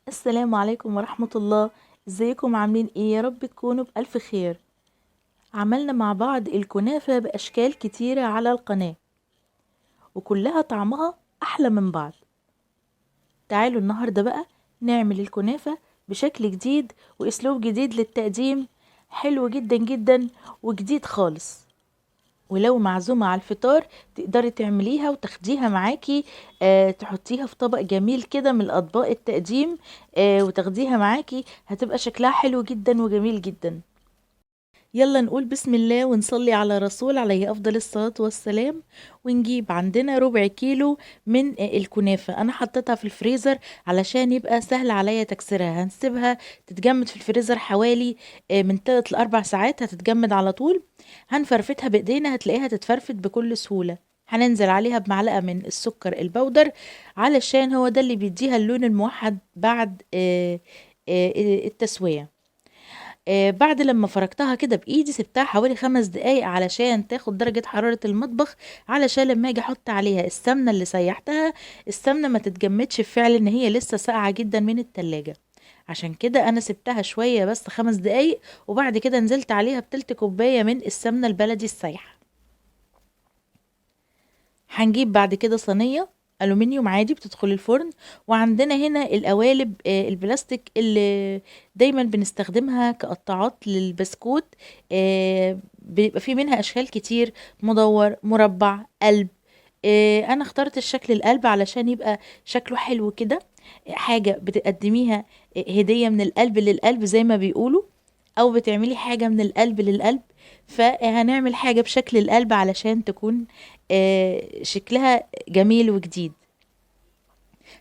السلام عليكم ورحمة الله. ازيكم عاملين ايه؟ يا رب تكونوا بألف خير. عملنا مع بعض الكنافة بأشكال كتيرة على القناة وكلها طعمها أحلى من بعض. تعالوا النهاردة بقى نعمل الكنافة بشكل جديد وأسلوب جديد للتقديم، حلو جدا جدا وجديد خالص. ولو معزومة على الفطار تقدري تعمليها وتاخديها معاكي، تحطيها في طبق جميل كده من الأطباق التقديم، وتاخديها معاكي، هتبقى شكلها حلو جدا وجميل جدا. يلا نقول بسم الله ونصلي على رسول عليه أفضل الصلاة والسلام. ونجيب عندنا ربع كيلو من الكنافة، أنا حطيتها في الفريزر علشان يبقى سهل عليا تكسيرها. هنسيبها تتجمد في الفريزر حوالي من 3 ل 4 ساعات، هتتجمد على طول. هنفرفتها بإيدينا، هتلاقيها تتفرفت بكل سهولة. هننزل عليها بمعلقة من السكر البودر علشان هو ده اللي بيديها اللون الموحد بعد التسوية. بعد لما فركتها كده بايدي سبتها حوالي 5 دقايق علشان تاخد درجة حرارة المطبخ، علشان لما اجي احط عليها السمنة اللي سيحتها السمنة ما تتجمدش بفعل ان هي لسه ساقعة جدا من التلاجة. عشان كده انا سبتها شوية بس 5 دقايق، وبعد كده نزلت عليها بتلت كوباية من السمنة البلدي السايحة. هنجيب بعد كده صينية ألومنيوم عادي بتدخل الفرن، وعندنا هنا القوالب، البلاستيك اللي دايما بنستخدمها كقطاعات للبسكوت، بيبقى في منها أشكال كتير، مدور، مربع، قلب. أنا اخترت الشكل القلب علشان يبقى شكله حلو كده، حاجة بتقدميها هدية من القلب للقلب زي ما بيقولوا، أو بتعملي حاجة من القلب للقلب. فهنعمل حاجة بشكل القلب علشان تكون شكلها جميل وجديد.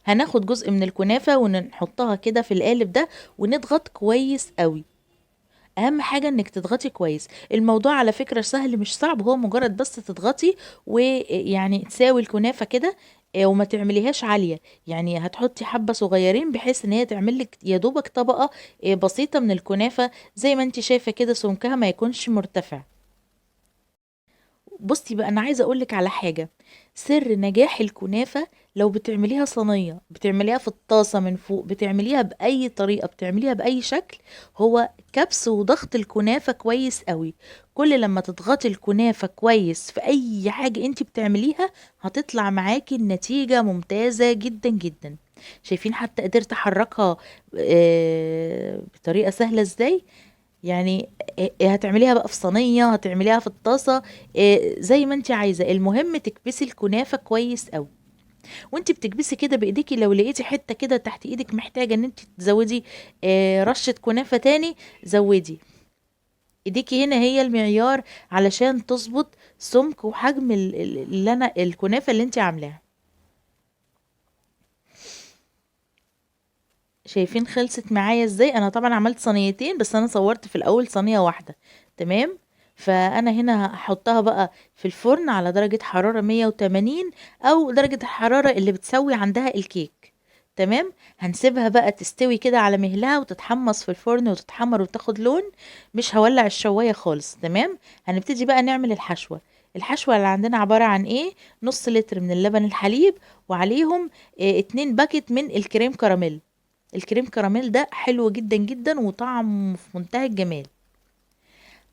هناخد جزء من الكنافة ونحطها كده في القالب ده ونضغط كويس قوي. اهم حاجة انك تضغطي كويس. الموضوع على فكرة سهل مش صعب، هو مجرد بس تضغطي ويعني تساوي الكنافة كده، وما تعمليهاش عالية، يعني هتحطي حبة صغيرين بحيث ان هي تعمل لك يا دوبك طبقة، بسيطة من الكنافة زي ما انت شايفة كده، سمكها ما يكونش مرتفع. بصي بقى، انا عايزة اقولك على حاجة، سر نجاح الكنافة لو بتعمليها صينية، بتعمليها في الطاسة من فوق، بتعمليها بأي طريقة، بتعمليها بأي شكل، هو كبس وضغط الكنافة كويس قوي. كل لما تضغطي الكنافة كويس في أي حاجة انت بتعمليها هتطلع معاكي النتيجة ممتازة جدا جدا. شايفين حتى قدرت احركها، بطريقة سهلة ازاي. هتعمليها بقى في صينية، هتعمليها في الطاسة، زي ما انت عايزة، المهم تكبسي الكنافة كويس قوي. وانت بتكبسي كده بايديكي، لو لقيتي حتة كده تحت ايدك محتاجة ان انت تزودي، رشة كنافة تاني زودي. ايديكي هنا هي المعيار علشان تظبط سمك وحجم الكنافة اللي انت عاملاها. شايفين خلصت معايا ازاي؟ انا طبعا عملت صينيتين بس انا صورت في الاول صينية واحدة، تمام. فانا هنا هحطها بقى في الفرن على درجة حرارة 180 او درجة الحرارة اللي بتسوي عندها الكيك، تمام. هنسيبها بقى تستوي كده على مهلها وتتحمص في الفرن وتتحمر وتاخد لون، مش هولع الشواية خالص، تمام. هنبتدي بقى نعمل الحشوة. الحشوة اللي عندنا عبارة عن ايه؟ نص لتر من اللبن الحليب، وعليهم، 2 باكت من الكريم كراميل. الكريم كراميل ده حلو جدا جدا وطعمه في منتهى الجمال.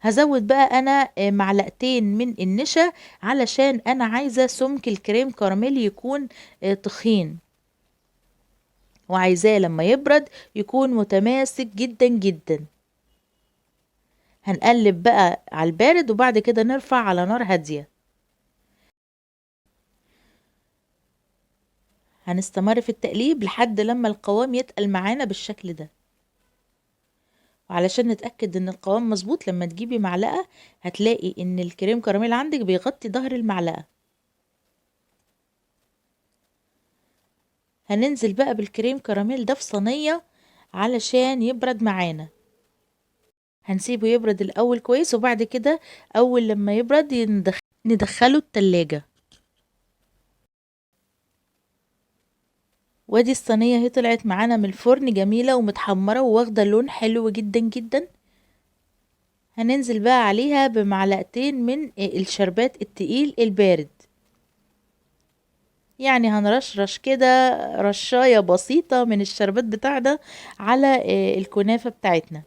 هزود بقى انا، معلقتين من النشا علشان انا عايزة سمك الكريم كراميل يكون، تخين، وعايزاه لما يبرد يكون متماسك جدا جدا. هنقلب بقى على البارد وبعد كده نرفع على نار هادية. هنستمر في التقليب لحد لما القوام يتقل معانا بالشكل ده. وعلشان نتأكد ان القوام مظبوط، لما تجيبي معلقة هتلاقي ان الكريم كراميل عندك بيغطي ظهر المعلقة. هننزل بقى بالكريم كراميل ده في صينية علشان يبرد معانا. هنسيبه يبرد الأول كويس، وبعد كده أول لما يبرد ندخله التلاجة. وادي الصينية اهي طلعت معانا من الفرن جميلة ومتحمرة وواخدة لون حلو جدا جدا. هننزل بقى عليها بمعلقتين من الشربات التقيل البارد. يعني هنرشرش كده رشاية بسيطة من الشربات بتاعنا على الكنافة بتاعتنا.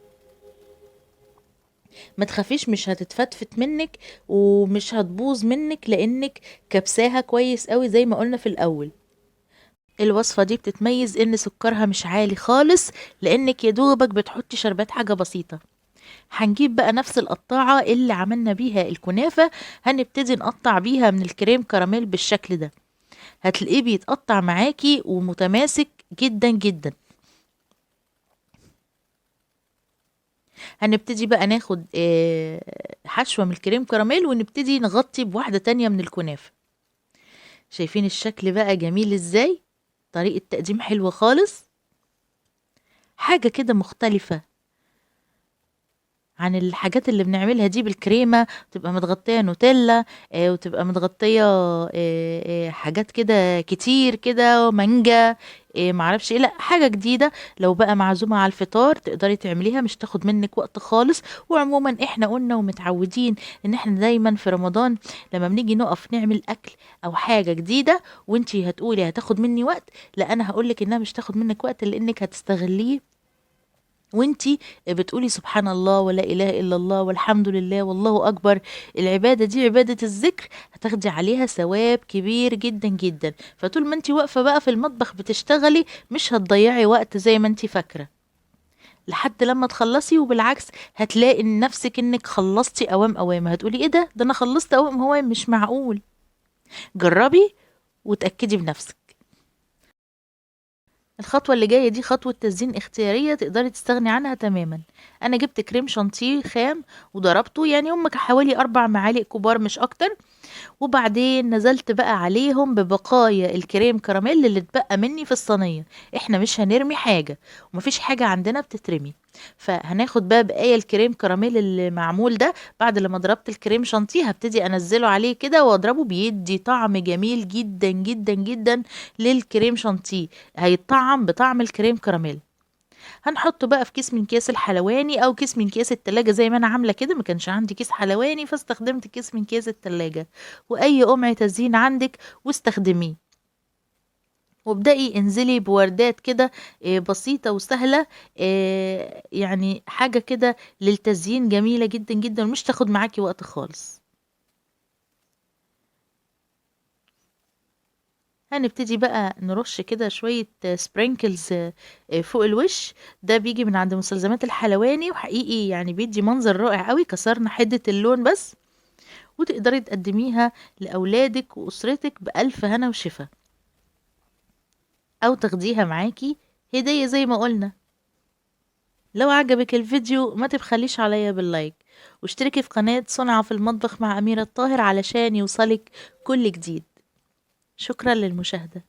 ما تخافيش مش هتتفتفت منك ومش هتبوظ منك، لانك كبساها كويس قوي زي ما قلنا في الاول. الوصفة دي بتتميز ان سكرها مش عالي خالص، لانك يا دوبك بتحطي شربات حاجة بسيطة. هنجيب بقى نفس القطاعة اللي عملنا بيها الكنافة، هنبتدي نقطع بيها من الكريم كراميل بالشكل ده. هتلاقيه بيتقطع معاكي ومتماسك جدا جدا. هنبتدي بقى ناخد حشوة من الكريم كراميل ونبتدي نغطي بواحدة تانية من الكنافة. شايفين الشكل بقى جميل ازاي؟ طريقة تقديم حلوة خالص، حاجة كده مختلفة عن الحاجات اللي بنعملها دي بالكريمة، تبقى متغطية نوتيلا، وتبقى متغطية حاجات كده كتير كده، مانجا، معرفش ايه. لا، حاجة جديدة. لو بقى معزومة على الفطار تقدري تعمليها، مش تاخد منك وقت خالص. وعموما احنا قلنا ومتعودين ان احنا دايما في رمضان لما بنيجي نقف نعمل اكل او حاجة جديدة، وانتي هتقولي هتاخد مني وقت، لا انا هقولك انها مش تاخد منك وقت، لانك هتستغليه وانتي بتقولي سبحان الله ولا اله الا الله والحمد لله والله اكبر. العبادة دي عبادة الذكر، هتاخدي عليها ثواب كبير جدا جدا. فطول ما انتي واقفة بقى في المطبخ بتشتغلي مش هتضيعي وقت زي ما انتي فاكرة لحد لما تخلصي. وبالعكس هتلاقي نفسك انك خلصتي اوام اوام، هتقولي ايه ده، ده انا خلصت اوام اوام، مش معقول. جربي وتأكدي بنفسك. الخطوة اللي جاية دي خطوة تزيين اختيارية تقدري تستغني عنها تماما. انا جبت كريم شانتيه خام وضربته، يعني هم حوالي 4 معالق كبار مش اكتر، وبعدين نزلت بقى عليهم ببقايا الكريم كراميل اللي اتبقى مني في الصينية. احنا مش هنرمي حاجة ومفيش حاجة عندنا بتترمي، فهناخد بقى بقايا الكريم كراميل اللي معمول ده. بعد لما ضربت الكريم شانتيه هبتدي انزله عليه كده واضربه، بيدي طعم جميل جدا جدا جدا للكريم شانتيه، هيتطعم بطعم الكريم كراميل. هنحطه بقى في كيس من كيس الحلواني او كيس من كيس التلاجة زي ما انا عاملة كده، ما كانش عندي كيس حلواني فاستخدمت كيس من كيس التلاجة. واي قمع تزيين عندك واستخدميه. وابدأي انزلي بوردات كده بسيطة وسهلة، يعني حاجة كده للتزيين جميلة جدا جدا ومش تاخد معاكي وقت خالص. هنبتدي بقى نرش كده شوية sprinkles فوق الوش. ده بيجي من عند مستلزمات الحلواني وحقيقي يعني بيدي منظر رائع قوي. كسرنا حدة اللون بس، وتقدري تقدميها لأولادك وأسرتك بألف هنا وشفا، أو تاخديها معاكي هدية زي ما قلنا. لو عجبك الفيديو ما تبخليش عليا بال like، واشتركي في قناة صنع في المطبخ مع أميرة الطاهر علشان يوصلك كل جديد. شكرا للمشاهدة.